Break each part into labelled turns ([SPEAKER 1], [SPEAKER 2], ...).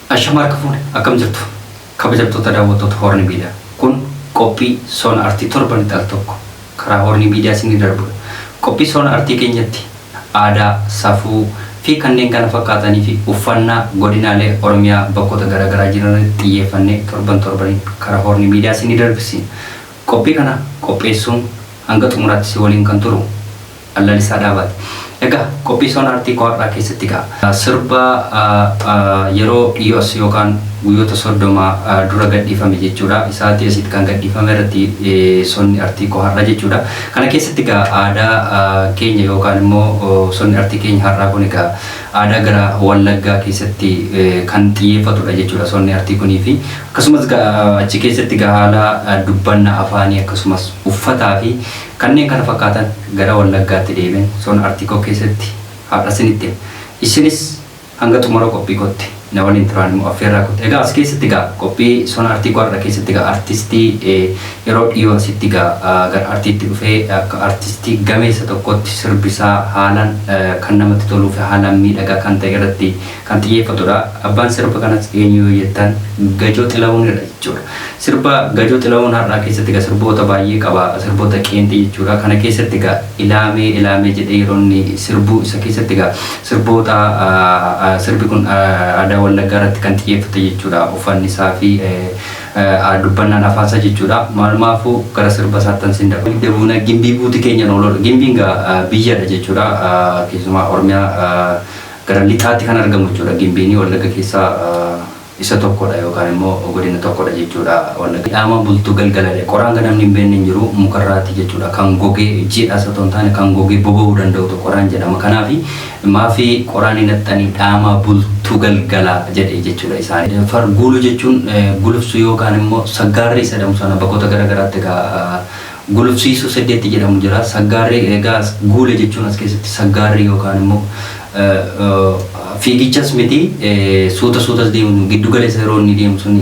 [SPEAKER 1] Ashama harka fuune, akkam jirtu kabajamtoota daawwattoota Hoorni Miidiyaa? Kun qophii Sona Artii torbanitti al tokko karaa Hoorni Miidiyaa isinii darbudha. Qophii Sona Artii keenyatti aadaa, safuu fi kanneen kana fakkaatanii fi uffannaa godinaalee Oromiyaa bakkoota garaagaraa jiran irratti xiyyeeffannee torban torbaniin karaa Hoorni Miidiyaa isinii darbisina. Qophii kana qopheessuun hanga xumuraatti si waliin kan turu Lalisaa Dhaabaati. Egaa qophii Sona Artii koo har'aa keessatti egaa sirba yeroo dhiyoo as yookaan guyyoota 30 dura gadhiifame jechuudha. Isaatii asitti kan gadhiifame irratti sonni artii koo har'a jechuudha. Kana keessatti egaa aadaa keenya yookaan immoo sonni artii keenya har'aa kun egaa aadaa gara Wallaggaa keessatti kan xiyyeeffatudha jechuudha sonni artii kunii fi akkasumas achi keessatti egaa haala dubbannaa afaanii akkasumas uffataa fi kanneen kana fakkaatan gara Wallaggaatti deebiin sona artii koo keessatti har'a isinitti hima. Isinis hanga xumura qophii kootti na waliin turaan immoo affeerraa kooti. Egaa as keessatti egaa qophii sona artii koo har'a keessatti egaa artistii yeroo dhiyoo asitti egaa gara artiitti dhufee akka artistii gameessa tokkotti sirbisaa haalaan kan namatti toluu fi haalaan miidhagaa kan ta'e irratti kan xiyyeeffatudha. Abbaan sirba kanas eenyu yoo jettan, Gajoo Xilahuunidha jechuudha. Sirba Gajoo Xilahuun har'aa keessatti egaa sirboota baay'ee qaba. Sirboota qeenxee jechuudha. Kana keessatti egaa ilaamee ilaamee jedhee yeroo inni sirbu isa keessatti egaa sirboota sirbi kun aadaa Wallaggaa irratti kan xiyyeeffate jechuudha. Uffanni isaa fi dubbannaan afaan isaa jechuudha. Maalumaafuu gara sirba isaattan sin darba. Debuuna gimbii buuti keenya ooludha. Gimbiin egaa biyyadha jechuudha. Keessumaa Oromiyaa gara lixaatti kan argamu jechuudha. Gimbiin Wallagga keessaa isa tokkodha yookaan immoo godina tokkodha jechuudha. Wallagga. Dhaama bultuu galgaladha. Qoraan kan namni hin beekne hin jiru, mukarraati jechuudha. Kan gogee jiidhaas otoo hin taane kan gogee boba'uu danda'utu qoraan jedhama. Kanaaf maafi qoraan hin haxxanii dhaama bultuu galgalaa jedhe jechuudha isaan. Far guuluu jechuun gulufsuu yookaan immoo saggaarree isa jedhamu sana bakkoota garaagaraatti egaa gulufsiisuu seddeetti jedhamu jira. Saggaarree egaa guule jechuun as keessatti saggaarree yookaan immoo fiigichas miti, suuta suutas deemu, giddu galeessa yeroo inni deemu sun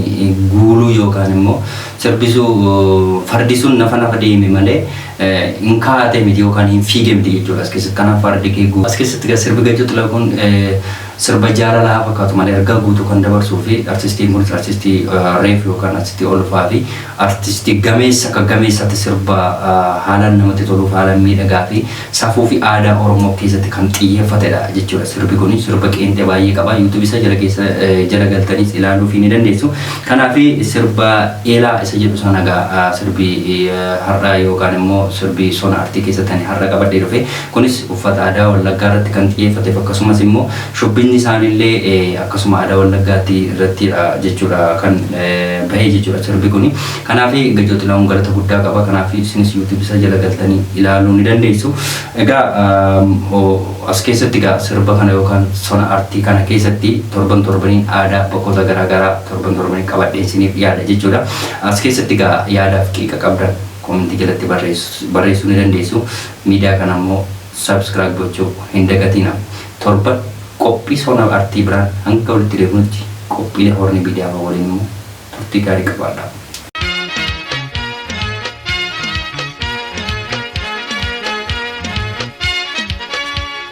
[SPEAKER 1] guuluu yookaan immoo sirbisuu, fardi sun nafa nafa deeme malee hin kaa'ate miti yookaan hin fiige miti jechuudha as keessatti. Kanaaf fardi kee guulu. As keessatti egaa sirbi Gajoo Xilahuun sirba jaalalaa fakkaatu malee ergaa guutuu kan dabarsuu fi artistiin kunis artistii reef yookaan artistii olfaa fi artistii gameessa akka gameessaatti sirba haalaan namatti toluuf haalaan miidhagaa fi safuu fi aadaa Oromoo keessatti kan xiyyeeffatedha jechuudha. Sirbi kun sirba qeenxee baay'ee qaba. YouTube isa jala keessa jala galtaniis ilaaluu fi ni dandeessu. Kanaaf sirba Eelaa isa jedhu sana egaa sirbi har'a yookaan immoo sirbi sona artii keessatti ani har'a qabadhee dhufe kunis uffata aadaa Wallaggaa irratti kan xiyyeeffateef akkasumas immoo shubbinni isaaniillee akkasuma aadaa Wallaggaatti irrattidha jechuudha kan bahee jechuudha sirbi kuni. Kanaaf Gajoo Xilahuun galata guddaa qaba. Kanaaf isinis YouTube isaa jala galtanii ilaaluu ni dandeessu. Egaa as keessatti egaa sirba kana yookaan sona artii kana keessatti torban torbaniin aadaa bakkoota garaagaraa torban torbaniin qabadhee isiniif dhiyaadha jechuudha. As keessatti egaa yaadaaf qiiqa qabdan koomentii jalatti barreessuu ni dandeessu. Miidiyaa kana immoo subscribe gochuu hin dagatina. Torban qophii sona artii biraan hanga walitti deebinutti qophiilee Horni Miidiyaa waliin immoo turtii gaarii qabaadhaa.